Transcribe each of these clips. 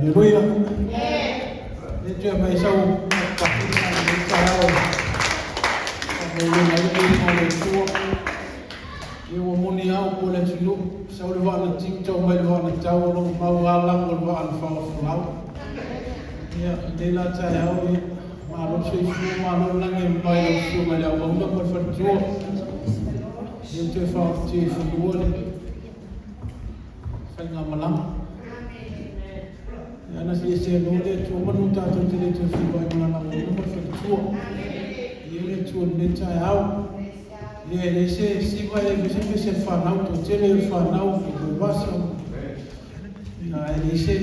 Aleluia. Le toe mai sau patupatuga i lenei taeao e faamauina ai le viiga o le Atua. Ia ua moni lava upu a le atunuu, sau le vaa na tiu tau mai le vaa na tau, o lo o mau lava lago o le vaa na faofolau. Ia, lenei la taeao, ia, malo le soifua, malo le lagi e mama i lau Susuga i le Auauna ma le Faletua. Ia toe faaofotia i fanua le faigamalaga. Ia ana fia loa le Atua manu tatou te le toe feiloai ma lana auauna ma le faletua. Ia le Atua i lenei taeao. Ia e leai se siva e leai se pese a le fanau, toatele o le fanau e toe vasa. Ia ae leai se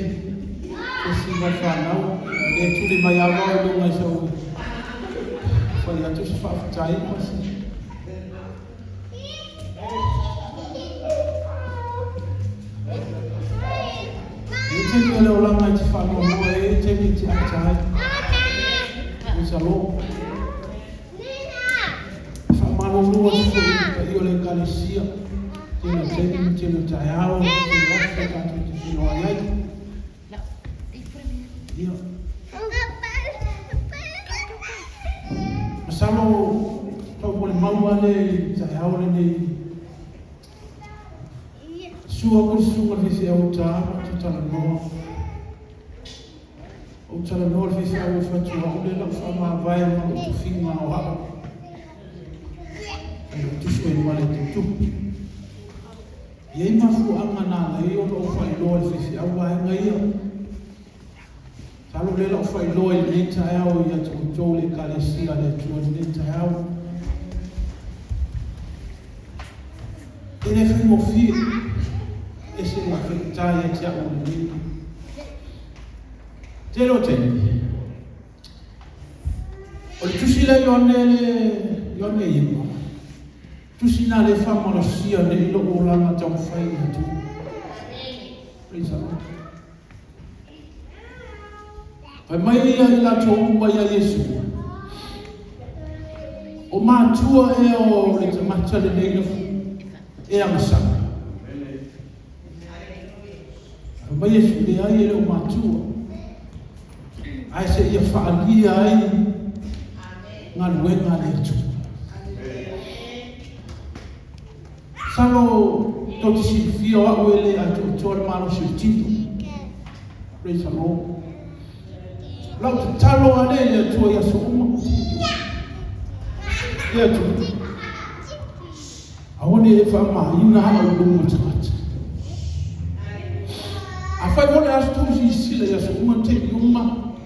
siva a le fanau. Ia le tuli mai lava i luga i sau fai atu se faafetai ma se E i ai taimi o le olaga e te faanoanoa ai, e i ai taimi e te ata ai. Praise the Lord. E faamalulu atu foi i le paia o le Ekalesia, tele o taimi ma tele o taeao, tele o aso tatou te feiloai ai. Ia. Masalo tau molimau lava lea i le taeao lenei. Sua aku le susuga i le faifeau uta ma tou talanoa. Ou talanoa i le faifeau e fai atu o au lea na ou faamavae ma lou tofiga o au. Fai atu tusi oe ma le tutupu. E i ai mafuaaga na ala ai ona ou faailoa i le faifeau vaega ia. Masalo o lea la ou faailoa i lenei taeao ia te outou le Ekalesia a le Atua i lenei taeao. E le faigofie, e ese le faigata ia te au i lenei. Tele o taimi, o le tusi lea Ioane le Ioane 9, tusi na le faamalosia nei lou olaga taumafai i le Atua. Praise the Lord. Fai mai ia i latou uma ia Iesu, O matua ea o le tagata lenei na e agasala. Fai mai Iesu, leai e le o matua. Ae seia faaalia ai galuega a le Atua. Masalo tou te silafia o au e le atoatoa le malosi o le tino. Praise the Lord. Lau tatalo lava lea i le Atua i aso uma. Le Atua. Aua ne i e faamamaina au i luma o tagata. Afai foi le aso tou silasila i aso uma, taimi uma,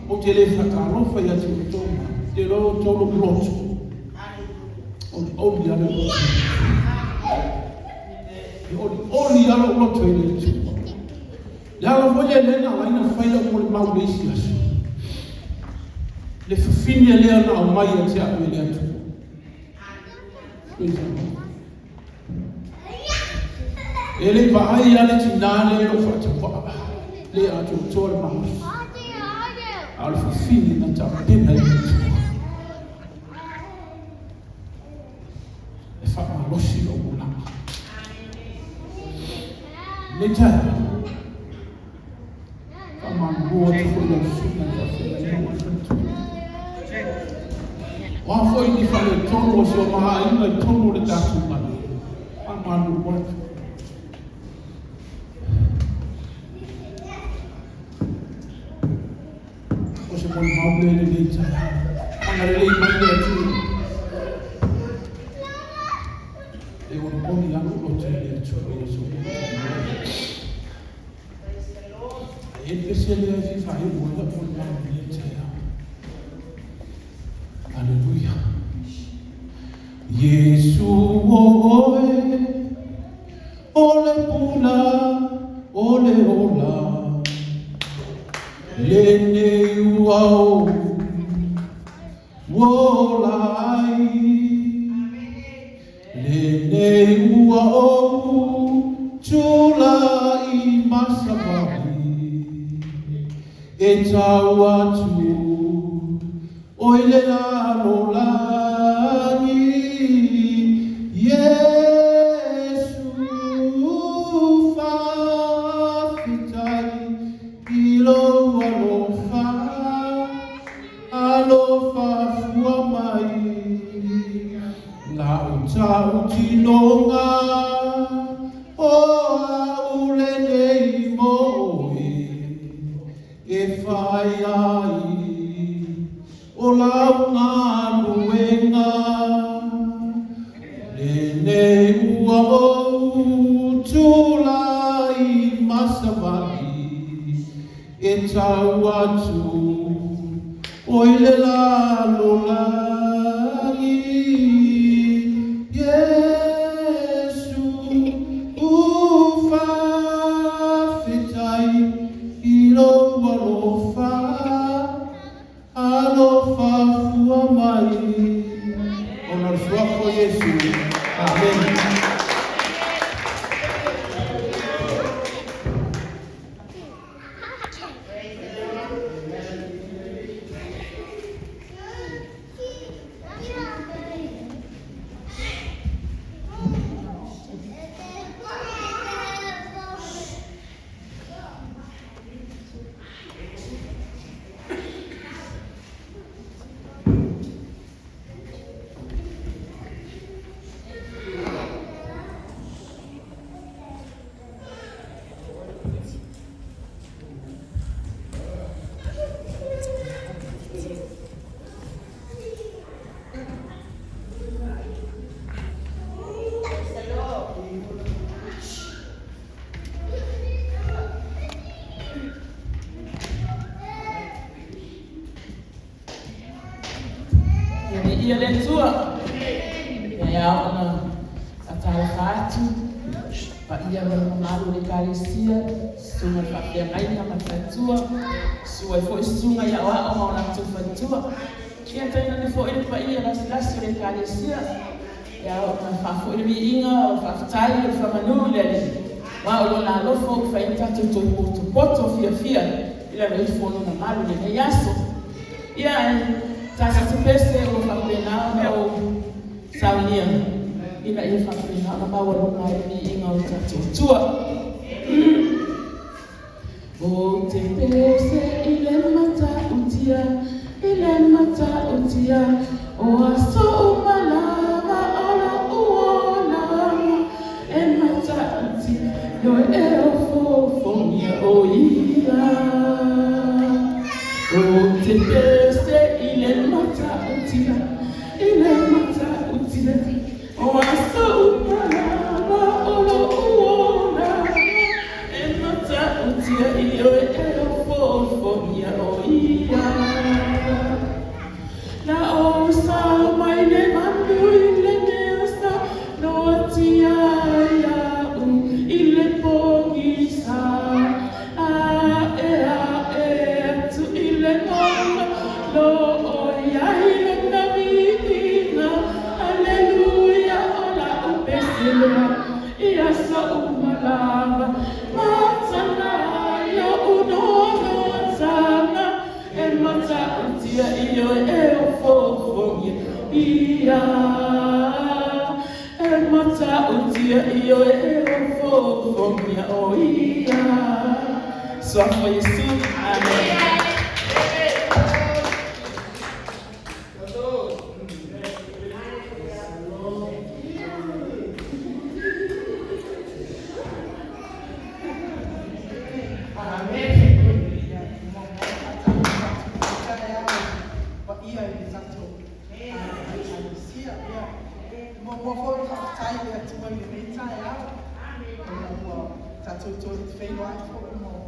ou te le faatalofa ia te outou, te iloa outou lou loto. Olioli lava lou loto. E olioli lava lou loto i le Atua. Le ala foi lea lea na ala ai na fai lau molimau i le isi aso. Le fafine lea na aumai ia te au e le Atua. Praise the Lord. E le i vaai lava le tinā lea i lou faatauvaa, le atoatoa le malosi. A o le fafine na tapena e le Atua. E faamalosi lou olaga. Lenei taeao, faamalulu atu foi lau susuga i le faafeagaiga ma le faletua. O a foi ni faaletonu o si o ma aiga i totonu o le tatou galuega, faamalulu atu. O se molimau lea i lenei taeao. Agalelei mai le Atua. E olioli lava lou loto i le Atua i aso uma. E i ai le pese lea e fia faaiu ai lau molimau i lenei taeao. Aleluia. Iesu o oe, o le pula o le ola, lenei ua ou ola ai. Lenei ua ou tulai ma savali, e tau atu oi le lalolagi, Iesu faafetai i lou. e fai ai o lau galuega. Lenei ua ou tulai ma savali e tau atu oi le lalolagi. Iesu faafetai i lou alofa, alofa fua mai ona o le suafa o Iesu. Amene. Ia viia le Atua. Ia ao ona faatalofa atu paia ma le mamalu o le Ekalesia, susuga i le faafeagaiga ma le faletua, susu ai foi susuga i aoao ma o latou faletua. Ia tainane foi le paia lasilasi o le Ekalesia. Ia ao ona faafoi le viiga o le faafetai o le faamanu i le Alii, aua o Lona alofa ua mafai ona tatou toe potopoto fiafia i lalo ifo o Lona malu i lenei aso. Ia, ae tasi se pese ua faapena ona ou saunia ina ia faapena ona maualuga ai le viiga o le tatou Atua. Ou te pese i le Matautia, i le Matautia, o aso uma lava o lo'u olaga, e Matautia, ioe e ofoofogia o ia. Ou te pese i le Matautia, i le Matautia, o aso uma lava o lo'u olaga, e Matautia, ioe e ofoofogia o ia. Na ou sao mai le manu i le mea sa noatia ia'u i le pogisa. Ae ae atu i le mauga lo o i ai lona viiga. Aleluia, o la'u pese lea i aso uma lava. Matana ai o'u noanoataga, e Matautia, ioe e ofoofogia ia. E Matautia, ioe e ofoofogia o ia. Suafa Iesu. Amen. Amene. Ia, muamua faatalofa atu i lenei taeao paia i le tatou Ekalesia. Ia, muamua foi ona faafetai i le Atua i lenei taeao, ona ua tatou toe feiloai foi ma o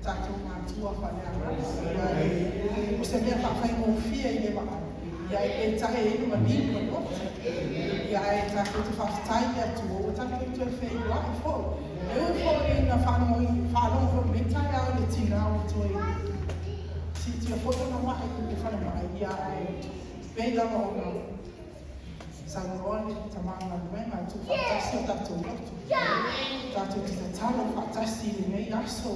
tatou matua faaleagaga. Ia, e o se mea faafaigofie i le vaai, ia ae peitai e i ai le maliu ma le oti. Ia, ae tatou te faafetai i le Atua ua tatou toe feiloai foi. E ui foi ina faalogo foi i lenei taeao i le tinā ua toe siitia foi ona ma'i i le falemai, ia ae pei lava ona saunoa le tama galuega e tuufaatasi o tatou loto. Tatou te tatalo faatasi i lenei aso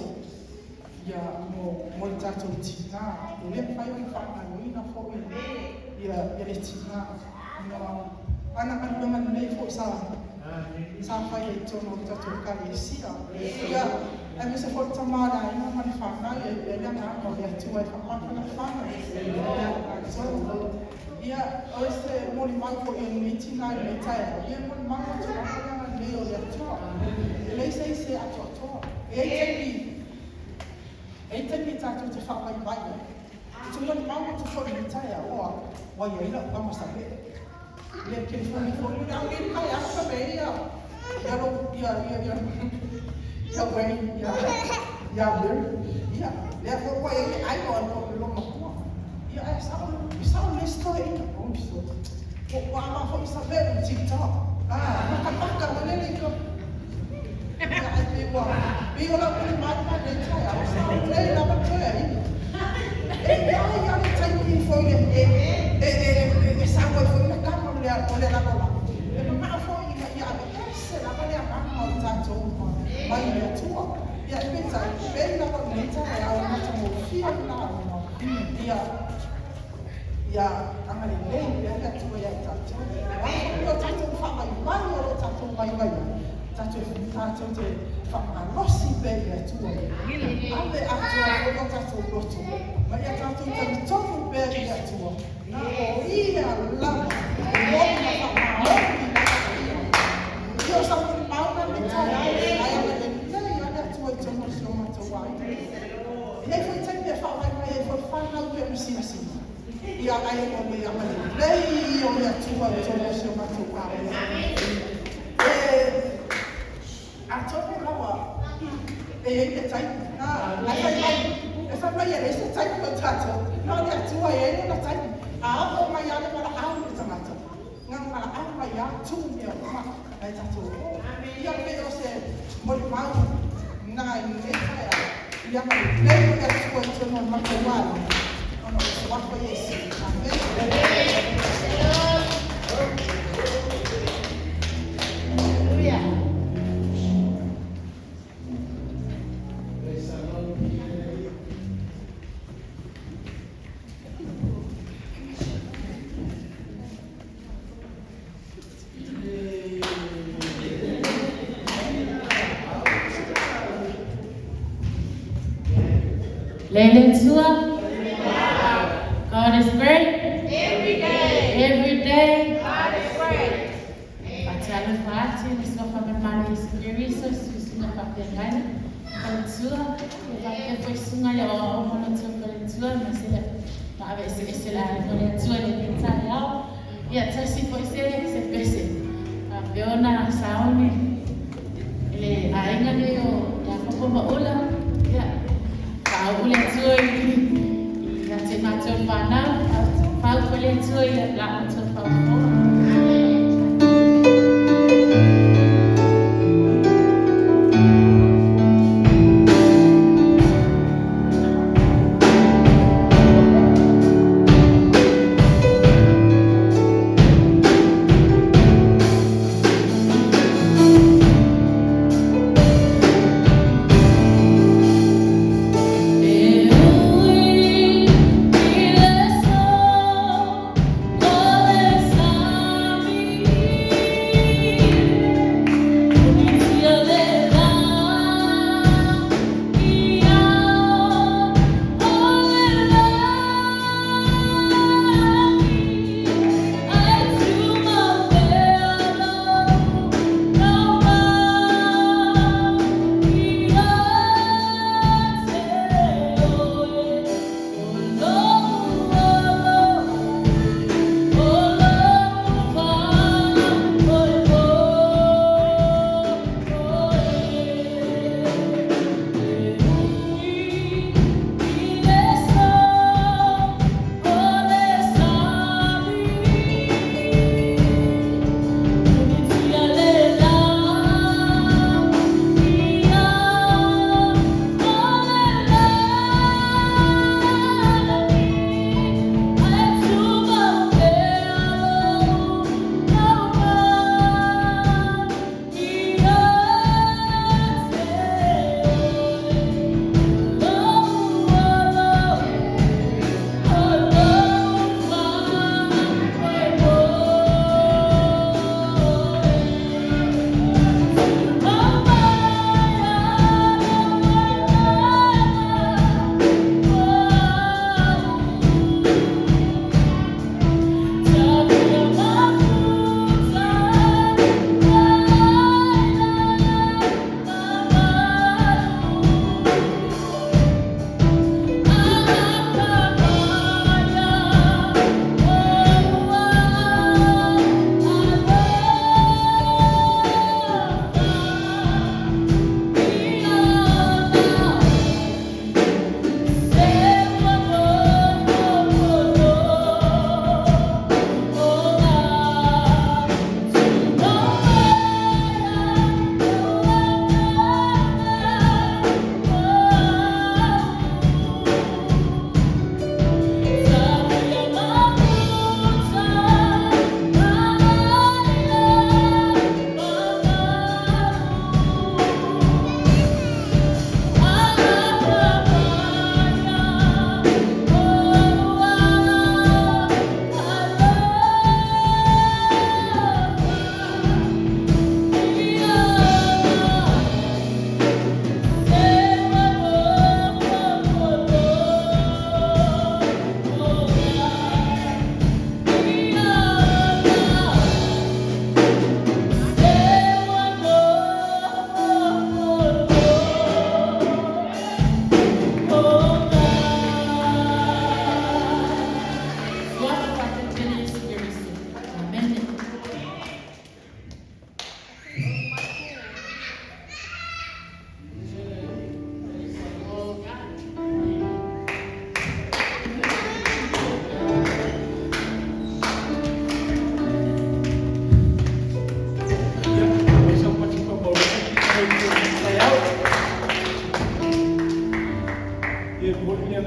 ia mo le tatou tinā. E le mafai ona faagaloina foi ia le tinā. Ona ana galuega lelei foi sa fai ai i totonu o le tatou Ekalesia. Ia, aemaise foi le tama o le aiga ma le fanau, ia i ai le agaga o le Atua e faapalepalefana. Ia, atonu. Ia, o se molimau foi a lenei tinā i lenei taeao, ia e molimau atu lava le agalelei o le Atua. E leai se isi e atoatoa. E i ai taimi, e i ai taimi tatou te faavaivai ai. Ou te molimau atu foi i lenei taeao, ua ua i ai lau tama same'e. I le telefoni foi le au nei le taeao fai mai ai ia ia lou ia ia ia ia Wayne ia ia Mary. Ia, lea foi ua i ai le ai o le loomatua. Ia ae sao e sao lelei si toeaina. Oi sole. Ua ua ama foi same'e i le TikTok. Ah, matamata foi lele i to. Ia ae pei ua pei o lau molimau lena i lenei taeao, sao lelei lava le toeaina. E i ai lava le taimi foi e e e e e sau ai foi le tama o le o le lalolagi. E manao foi ina ia aveese lava le agaga o tatou mai le Atua. Ia ae peitai, pei lava o lenei taeao e matagofie le lauga. Ia ia agalelei pea le Atua ia i tatou. O a foi o tatou faavaivai o lo o tatou vaivai ai, tatou tatou te faamalosi pea i le Atua. Ave atoa foi o tatou loto ma ia tatou talitonu pea i le Atua. Na o Ia lava e moni ma faamaoni lava ia. Ia o sa molimau na i lenei taeao, ae agalelei lava le Atua i totonu o si o matou aiga. E i ai foi taimi e faavaivai ai foi fanau pei ona silasila. Ia ae o le agalelei o le Atua i totonu o si o matou aiga. E atonu lava e i ai le taimi, ae fai mai, e fai mai e leai se taimi o tatou, na o le Atua e i ai lona taimi. A oo mai lava le valaau i le tagata, na ona valaau mai lava, tuu mea uma ae tatou o. Ia pei o se molimau na i lenei taeao, i le agalelei o le Atua i totonu o le matou aiga, ona o le suafa o Iesu. Amene. Praise the Lord. Lele Tua. God is great. Every day. Every day. God is great. Faatalofa atu i le suafa o le Iesu Keriso, susuga faafeagaina, faletua, ia faapea foi susuga i aoaoga o le faletua, ma se maaveeseese le aiga o le Atua i lenei taeao. Ia tasi foi se pese. Faapea ona sauni i le aiga nei o Iakopo ma Ula. Ia, faauu le Atua i ia te matou fanau, fau foi le Atua i la outou faafofoga. E ui i le aso o le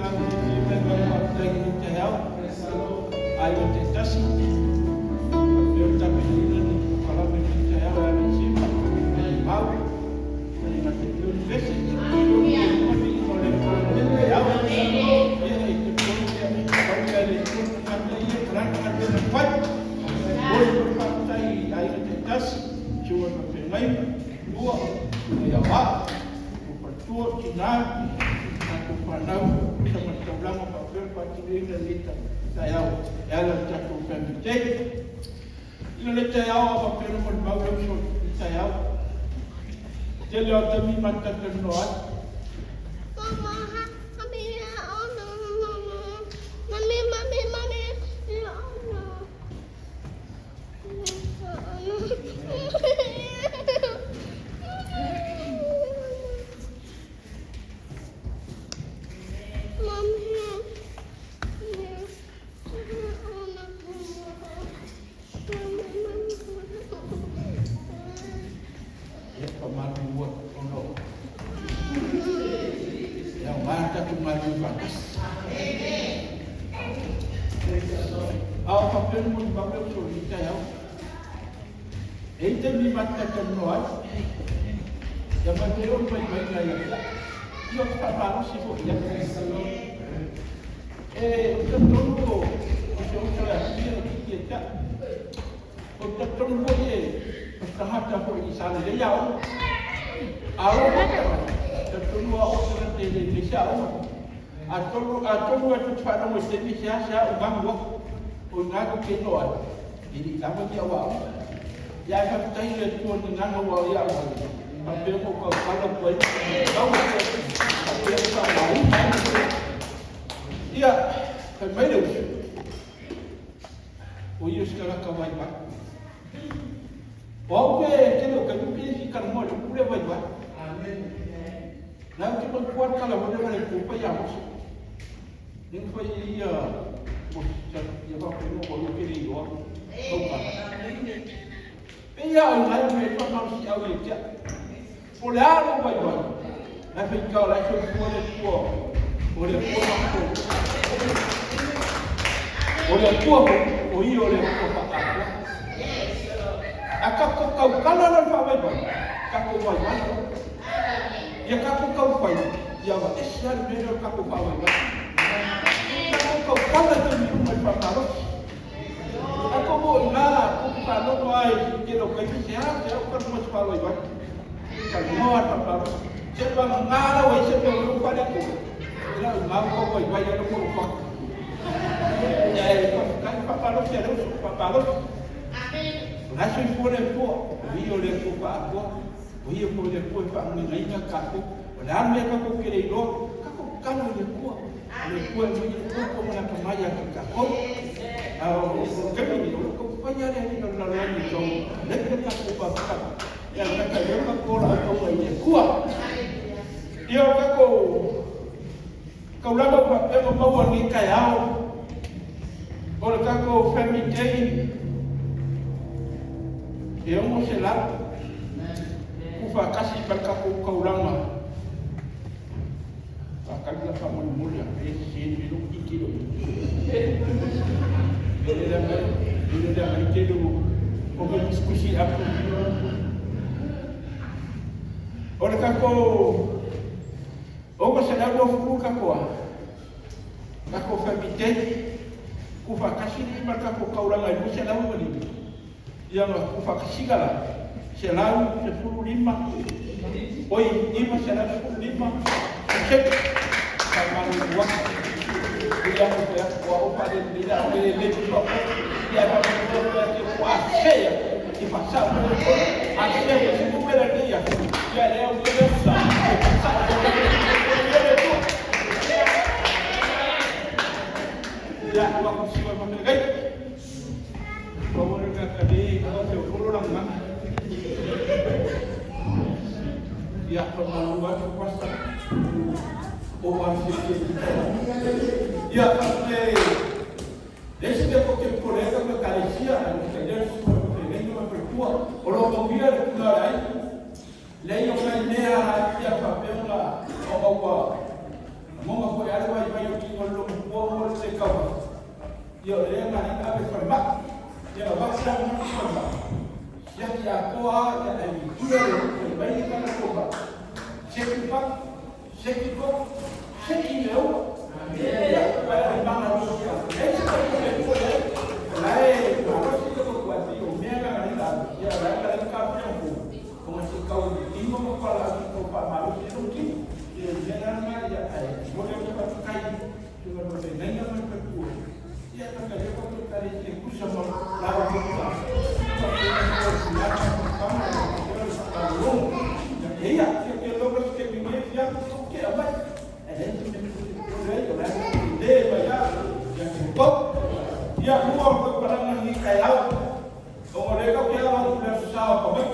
agaga fiafia ma le agaga faafetai i lenei taeao. Aiga taitasi, faapea le tapenaina ni polokalame i lenei taeao e ala i Sima, Malimau, ma le gata i lea o le Vese. Ia le viiga o le Atua i lenei taeao. Ia, e talitonu ia, pau lea le Atua le tagata ia, o le a le galuega e fai. E momoli foi le faafetai i aiga taitasi, susuga i faafeagaiga, faletua, susuga i aoao, faletua, tina, tatou fanau tutusa ma le taulaga faapea le faatinoina i lenei taeao e ala i le tatou Family Day. I lenei taeao a faapea ona molimau le uso i lenei taeao, tele o taimi ma talatalanoa ai. Ia, faamalulu atu ona o e aoga le tatou galulue faatasi. A o faapea ona molimau le uso i lenei taeao, e i ai taimi ma te talatalanoa ai, ia ma e pei o le vaivaiga ia te au. Ia, ou te faamalosi foi i ai. E ou te talitonu o se uso e asia e kiki ia te au. Ou te talitonu foi e o se tagata foi sa lelei aoga. A oo foi tagata, talitonu o au o se tagata e le fai se aoga. Atonu e tou te faalogo i se taimi seasea o gagu atu, o i ina tou te iloa ai, e le i lava ni au aoga. Ia ae faafetai i le Atua i le gagana ua ia aumaia, faapea ona ou tautala atu ai, lau Afioga, faapea ona faaaogaina ai le Ia, fai mai le uso, o ia o se tagata vaivai. O au pe tele o taimi ou te le fia talanoa i le upu lea vaivai. La ou te manatua le tala foi lea na le Atua fai ia Mose. Lea na fai ai ia Mose, ia faapea o ia ou te le iloa kau tala. Pei lava o i ina e aumai ai le faamalosiau ia te au. Po o le a lou vaivai, la e faitau, la e soifua le Atua, o le Atua matou. O le Atua foi, o ia o le Atua faatoatoa. A tatou tautala la i le faavaivai, tatou vaivai loa. Ia tatou taumafai ia aveese lava le mea lea o le tatou faavaivai. Tatou tautala i taimi uma i le faamalosi. Tatou o i ina, tou te faalogo lava i le tele o taimi, seasea ou talanoa i se faavaivai. Talanoa lava i le faamalosi. Seiavagana la ua i ai se mea o lea ua faaletonu, ia o i ina ua tau vaivai ai lou mafaufau. Ia ae faafetai le faamalosi a le uso, faamalosi. O la e soifua le Atua, o Ia o le Atua faaatoa. O Ia foi le Atua e faamanuiaina tatou. O le a le mea tatou te le iloa, tatou tatalo i le Atua. O le Atua e aumai le toto ma le atamai ia te tatou. A o le taimi lenei, o lo o taumafai lava le alii o le lalolagi e tau lele le tatou faafitauli. Ia ae gata i lea o tatou ola auauna i le Atua. Ia o tatou taulaga ua faapea ona maua i lenei taeao, o le tatou Family Day, e 600 tuufaatasi ma le tatou taulaga faatali la faamolemole a e sese le mea lea ua tilotilo i ai. E le leaga e le leaga ai tele o mea tusitusi atu. O le tatou 620 tatou a tatou Family Day tuufaatasi lenei ma le tatou taulaga e 205. Ia ma tuufaatasiga la, 115, oi, 915 pasene, faamalulu atu, pei lava ona ou fai atu, o au e faalelelei le aoga, e le lelei foi faaopoopo, ia ae faamalulu atu ia te oe, ua sese atu, ia faasao mai lau Afioga, a sese atu i se numera i lenei aso, ia e aulia lea sa, e faasao mai le Atua. Ia, ua fusiga ma feagai. Ia, faamalulu atu Pastor, ua ou afiafia i Ia, le isi mea tou te popole ai tatou Ekalesia, aemaise ai lea susuga i faafeagaiga ma faletua, o lo o manuia le tulaga o le aiga. Leai o nai mea lava ia faapea ona ua lagona foi lava le vaivai o Ia o le na ina ave falemai. Ia na vasi la mo falemai. Ia ki a koa ia ai ia le mai ni kana ko ba. Seki pa, seki ko, seki leo. Ia pa la manga lo ia. E se ko ko ko le. La e ma ko si ko ko ati o mea na ni la. Ia la ka le ka pe ko. Ko ma si ka o ni mo ko pa la ko pa ma lo si no ki. Ia mea na na ia ai. Mo le ko pa kai. Tu ma no te nei na ma ko. Ia ka ka le ko ka le se kusa mo la o ko pa. Ia ke lo ko ke mi me fia ko ke a mai. E le ti me ko le ko la le ba ya ya ke ko. Ia mua ko pa na ni kai au. O le ko ke au ku le sa ko mai.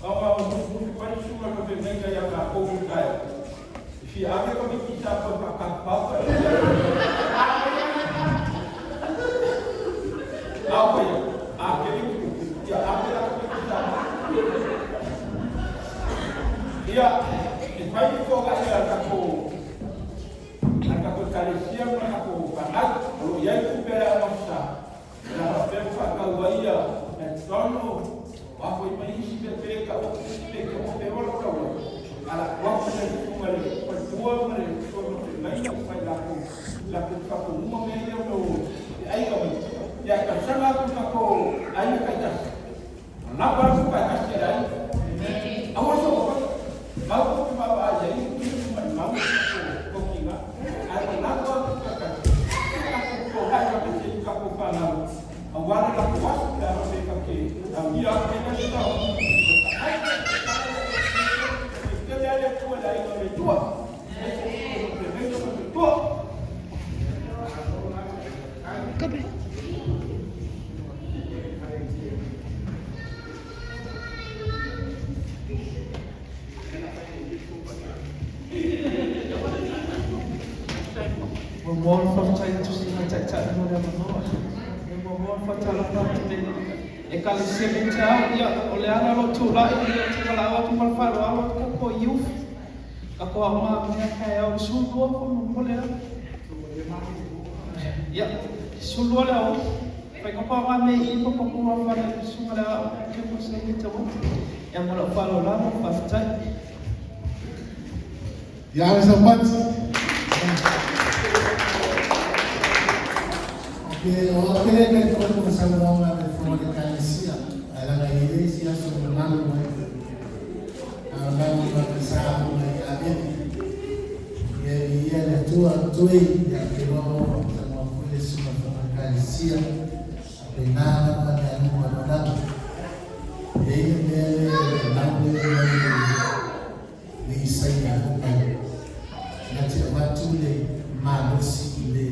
O ma o ku ku pa su ma ko te nei ya ka ko ku kai. Fi ave ko mi ki sa ko pa ka pa pa. Au pa ya. A ke ni ku ya a ke la ko ki sa. Ia e fai ko ka ia ka ko na ka ko kalesia ma ka ko pa o ia ku pera ma sa. Na pa pe fa ka wa ia e tono wa ko i mai si pe pe ka o pe ka o pe o ka wa. Ala wa ko le ku ma le ko tua ma le ko no te mai ko fai la ko ka ko uma me ia no ai ka mai. Ia ka sanga ku ka ko ai ka ta. Na pa ku ka ta se ai. Awa so ko mau ko ma ba ai ni ku ma mau ko ki ga. Ai na ko ka ka. Ko ka ka te ka ko pa na. Awa la ko wa ka pe ka ke. Ia ke na sa. Ai ke le le ko la i no tua. Tua. Mo whakatau tusi ngai taitai mo le manoa. Mo whakatau te e kalesia me te au ia o le ala lo tūrai ia te wala atu malwharo alo ka ko youth. Ka ko au maa mea kai au sulua ko mo le au. Ia sulua le au. Whai ka pā me i pa pa kura whare sunga le au ke mo sa i te wā. Ia mo lau whalo la mo whawhitai. Ia ave sa pati. O ke ke ko ko sa mo nga me fo le kalesia. Ala na iglesia so malo mo. A ba mo ka sa mo a be. Ia ia le tua tui ia ke mo sa mo fo le su mo kalesia. Pe na na na mo na. E le na le le isaia na. Na te avatu le malosi le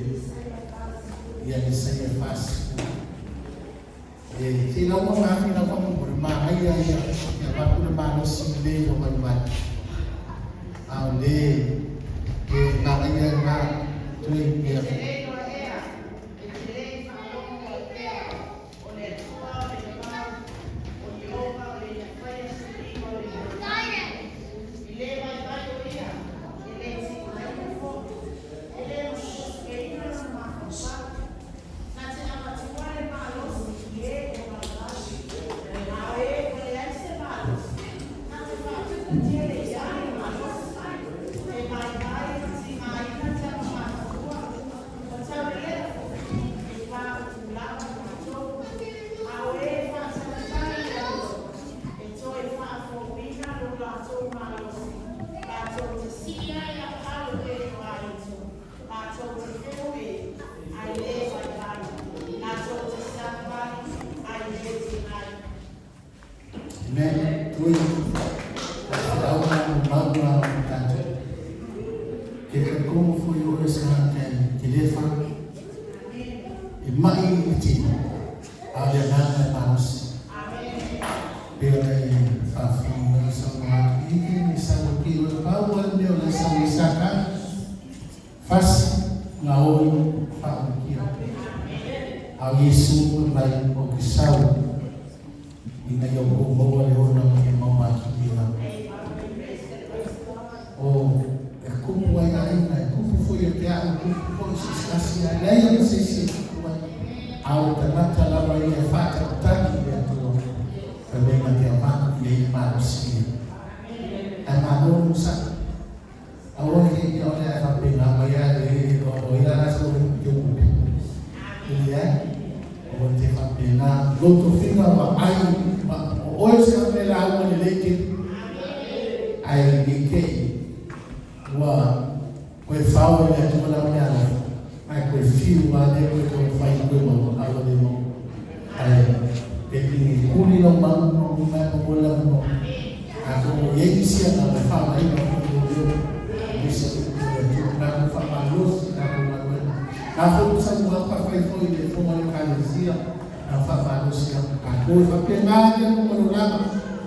ia le saia fasi. E te lau ma ngā na kwa mo ma ai ia ia va ku le malosi le o mai mai. A le e ma ai ma tui ia. Amen. Tui. Au na mauna tanto. Ke ka komo foi o esa ke le fa. E mai i ti. A le na paus. Amen. Pe le fa fu na sa ma i ke ni sa o ki o pa o le o le sa o sa ka. Fas na o fa o ki. Au Yesu vai o ki sau. Ina ia o maua le ona e maua ki pila. O e kupu ai aina, e kupu foi e te au, kupu foi Tusasiasi a leai ma se isi e tupu ai. A o le tagata lava ia e faatakitaki i le Atua, fai mai na te avatu i ai le malosi ia. Ae malo le onosai. Aua ne i o le ae faapena mai a e o ia la sa o ke upu. E leai, aua te faapena. Lou tofiga ma ai ma o oe se ame lauga lelei tele. Ae ne i te i ua koe fao e le Atua lau meaalofa, ae koe fiu lava lea koe taumafai e toe maua, a ua le maua. Ae pe pigi kuli lau manu ma lima e momoli le avanoa. Atonu e i ai nisi agaga e faaaogaina foi lou leo aemaise o upu o le Atua. Tatou faamalosi i tatou galuega. Na foi ua saunoa fai foi i le fofoga o le Ekalesia, na faamalosi atu tatou. E faapena le luga o le olaga,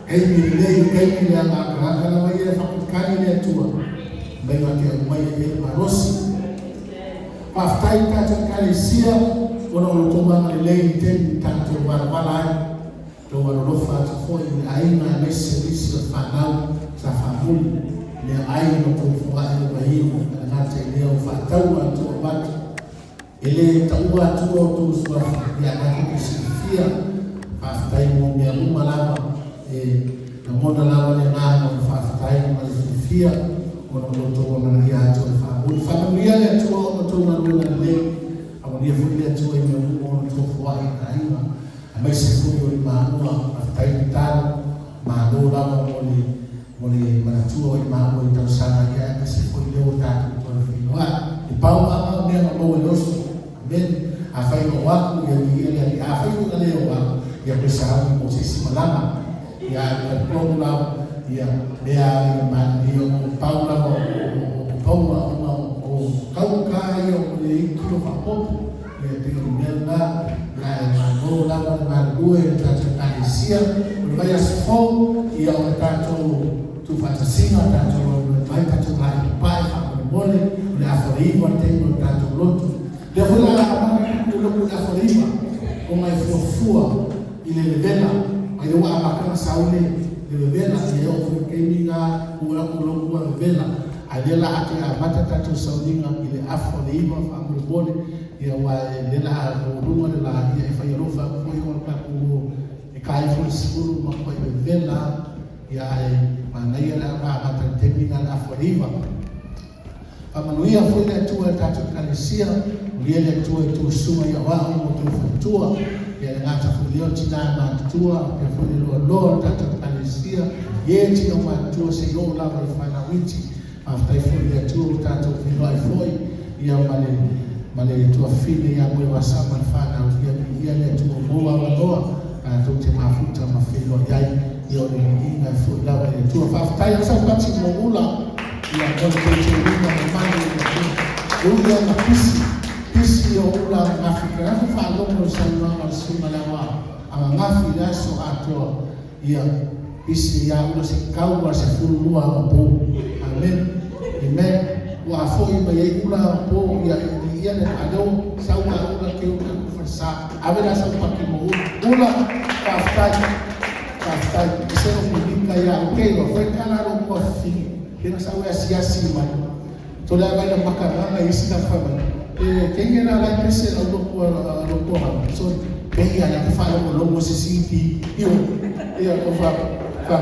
taimi lelei, taimi leaga, a o tagata lava ia e faatalitali i le Atua, mai na te aumaia i ai le malosi. Faafetai i le tatou Ekalesia ona o lo outou agalelei i le taimi na tatou valavala ai, outou alolofa atu foi i le aiga aemaise nisi o le fanau sa faamuli meaai na outou foai le vaiino a le gata i lea ua faataua atu avatu. E le taua atua outou suafa ia latou te silafia. Faafetai mo mea uma lava. E lagona lava le agaga o le faafetai ma le fiafia ona o lo outou amanaia atu o le faamuli. Faamanuia le Atua ona o outou galuega lelei. Faamanuia foi le Atua i mea uma o outou foai i aiga aemaise foi o le maua. Faafetai tatalo. Malo lava mo le mo le manatua o i maua i tausaga ia aemaise foi lea ua tatou toe feiloai. E pau lava o mea na maua i le oso. Amen. Afai na o aku, ia viia le Alii. Afai foi na le o aku, ia toe sauni mo se isi malaga. Ia ae talitonu lava, ia mea ia malilie ona o pau lava o o paua ona o tauka ia o le iki o faaopoopo. Ia e pei o le mea lena, ia ae malo lava le galulue i le tatou Ekalesia. O le vaiaso fou, ia o le tatou tuufaatasiga, tatou galulue mai, tatou la'i papae faamolemole, o le afa o le 9 le taimi o le tatou lotu. O lea foi o le a amata atu le lotu i le afa o le 9, ona e fuafua i le levela, mai lea ua amata ona sau le levela, ia e oo foi i le taimi lena ua alu atu lotu ua vevela. A o lea o le a toe amata tatou sauniga i le afa o le 9 faamolemole, ia aua o lea o le a maualuga le la, ia e fai alofa atu foi ona tatou o e ta ifo le 10 matuai vevela lava, ia ae manaia le amata i le taimi lena i le afa o le 9. Faamanuia foi le Atua i le tatou Ekalesia, manuia le Atua i tou susuga i aoao ma outou faletua, ia le gata foi lea o tina matutua, faapea foi le loaloa o le tatou Ekalesia, ie tina matutua se i oo lava i fanau iti. Faafetai foi i le Atua ua tatou feiloai foi ia ma le ma le tuafafine ia Moevasa ma le fanau, ia viia le Atua ua maua avanoa tatou te mafuta ma feiloai ai, ia o le viiga e foi lava i le Atua. Faafetai o sau pati mo ula ia mo le teuteuina mamalu o le Atua. Ui ona pisi pisi o ula ananafi kanafi faalogo i le saunoaga a le susuga le aoao ananafi i le aso atoa ia pisi ia ula se kau a se 12 anapo. Amen. Amen. Ua foi mai ai ula anapo ia ia le aleo sau a ula ke ula ku falesa. Ave la sau paki mo ula. Ula faafetai. Faafetai. Se o milika ia o ke o foi kala ro mo fini. Pena sau e asiasi mai. Tole a vai na makanaga isi na fai mai. E kenge na lai pese au loku a loku a sorry. Pe ia la te whaalongolongo se CD. Io, ia o fa fa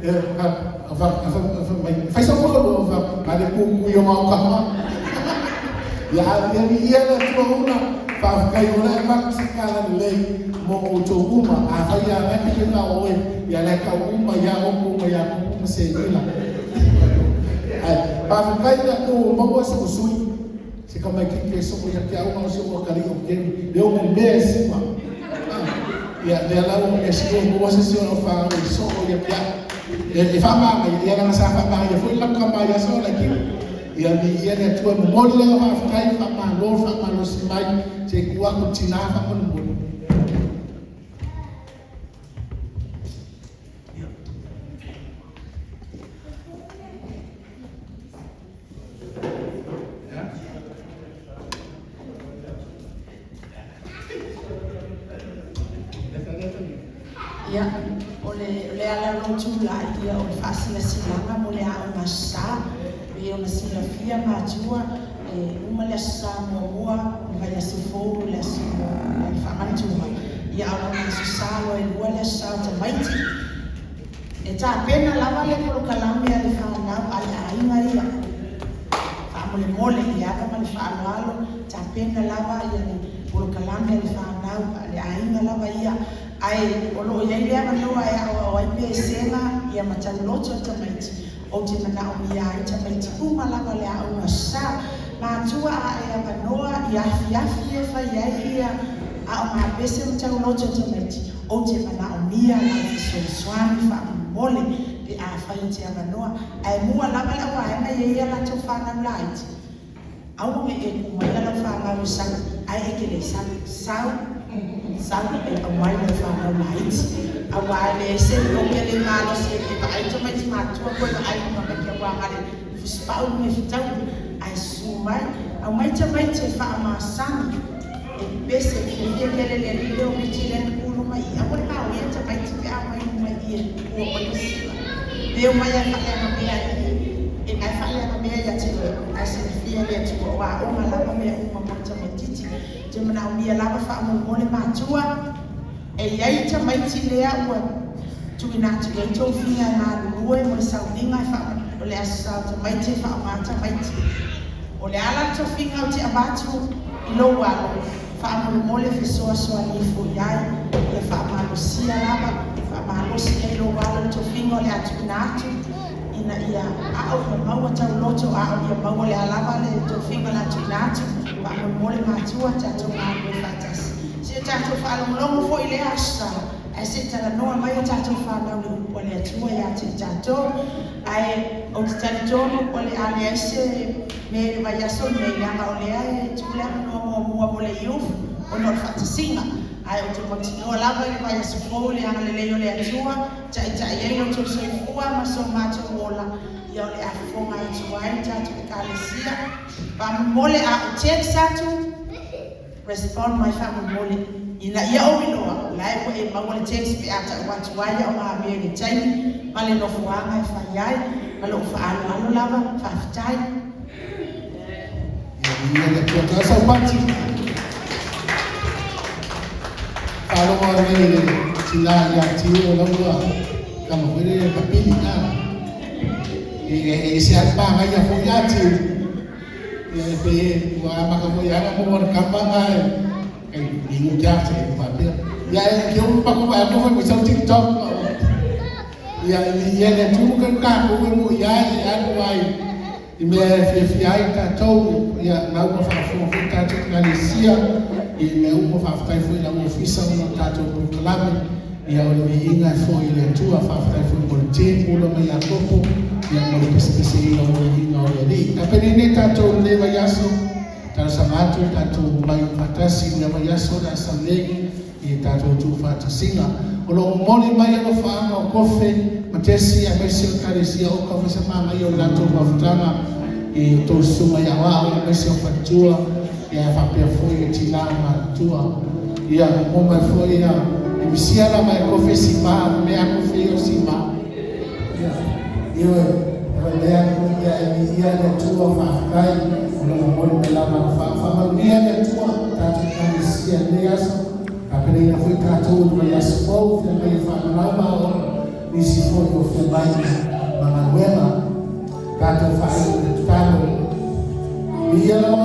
e fa fa fa fa mai. Fai sa mo lo fa ma le ku ku yo mau kama. Ia ia ia le tua una fa kai ora e ma se kala lei mo o to uma a fai ia na ke na oe ia le ka uma ia o uma ia ku ma se ila. Ai, faafetai le Atua ua maua se usui se tamaititi e soo ia te au ma o se ua kali o ke leo mo mea e sima. Ia lea la ua mea sio maua se sio o fa o soo ia te au. E whaamanga, ia langa sa whaamanga, ia foi laka mai ia so la ki. Ia mi ia le Atua momoli le faafetai faamalo faamalosi mai se ku aku tina faamolemole. Ia, o le, o le ala o lou tulai, ia, o le faasilasilaga mo le Aoga Aso Sa, e pei ona silafia matua, E uma le Aso Sa muamua, o le vaiaso fou le aso le faamanatuga, ia a o lona Aso Sa loa e lua le Aso Sa o tamaiti. E tapena lava le polokalame a le fanau a le aiga ia. Faamolemole i le ava ma le faaaloalo, tapena lava ia le polokalame a le fanau a le aiga lava ia. Ae o lo o i ai le avanoa e aoao ai pesega ia ma tauloto le tamaiti. Ou te manaomia ai tamaiti uma lava le aoga sa. Matua a e avanoa i afiafi e fai ai ia aoga pese ma tauloto tamaiti. Ou te manaomia lau fesoasoani faamolemole pe afai e te avanoa. Ae mua lava le auvaega e i ai a latou fanau laiti. Aua ne i e ku mai lau fanau e sau, ae e te le sau. Sau, sau e aumai lau fanau laiti. Aua e leai se ou te le malosi e vaai tamaiti matutua toe vaai i luga mai ke auā na le fusipau ma le fetaui. Ae susu mai, aumai tamaiti e faamasani, e pepese, e fiafia tele le alii lea o Riti lea na tu i luma i i. Aua le maoia tamaiti pe a omai i luma i i e tua mai le sila. Pe omai lava e faaleaga mea i i, e na e faaleaga mea ia te oe, ae silafia e le Atua o aoga lava mea uma mo le tamaitiiti. Ou te manaomia lava faamolemole matua, e i ai tamaiti lea ua tuuina atu i ai tofiga e galulue mo le sauniga e faa, o le Aso Sa o tamaiti e faaaoga tamaiti. O le a la le tofiga ou te avatu i lou alo, faamolemole fesoasoani ifo i ai, ia faamalosia lava, faamalosi ai lou alo i le tofiga o le a tuuina atu, ina ia ao ia maua tauloto, ao ia maua le a lava le tofiga o le a tuuina atu, faamolemole matua, tatou galulue faatasi. Se i tatou faalogologo foi i lea Aso Sa, ae se i talanoa mai a tatou fanau i le upu a le Atua ia te i tatou. Ae ou te talitonu o le a leai se mea i le vaiaso lenei, leaga o lea e tuu le avanoa muamua mo le youth ona o le faatasiga. Ae ou te mautinoa lava i le vaiaso fou i le agalelei o le Atua, taitai ai lo outou soifua ma so matou ola, ia o le a fofoga atu ai le tatou Ekalesia. Faamolemole a ou text atu, respond mai faamolemole, ina ia ou iloa, o la e ua e maua le text pe a tau atu ai au mea i le taimi ma le nofoaga e fai ai, ma lou faaaloalo lava, faafetai. Ia le Atua tala saupati. Faalogo nei le tina ia tiu o laua kama foi le kapili a. E e se atu pa ngai ia foi ia tiu. Ia e pe ua amaka foi ana mo wana kama nga e kai lingu kia se e papea. Ia e ke u pa ko pa ko foi mo sau TikTok. Ia ia le tu ka ka ko mo ia e anu ai. I mea e fiafia ai tatou, ia na uma faafofoga foi tatou ekalesia, i mea uma faafetai foi lau ofisa ona o tatou polokalame, ia o le viiga e foi i le Atua, faafetai foi mo le team ula mai Iakopo, ia mo le pesepeseina o le iga o le Alii. Tapenei nei tatou i lenei vaiaso, talosaga atu tatou omai faatasi i lenei vaiaso o le a sau nei, i tatou tuufaatasiga. O lo o momoli mai alofaaga o Kofe ma Tesi aemaise o Ekalesia o ka foi se manaia o le latou mafutaga i o outou susuga i aoao aemaise o faletua ia faapea foi e tinā matutua. Ia mo mai foi ia e misia lava e Kofe sima mea Kofe ia o sima. Ia ioe e faapea ia e viia le Atua faafetai o lo o momoli mai lava alofaaga. Faamanuia le Atua tatou Ekalesia i lenei aso. Tapenaina foi tatou i le vaiaso fou feagai e faamalau ma aoaoga nisi foi o feagai ma galuega. Tatou faaiu i le tatalo. Viia lau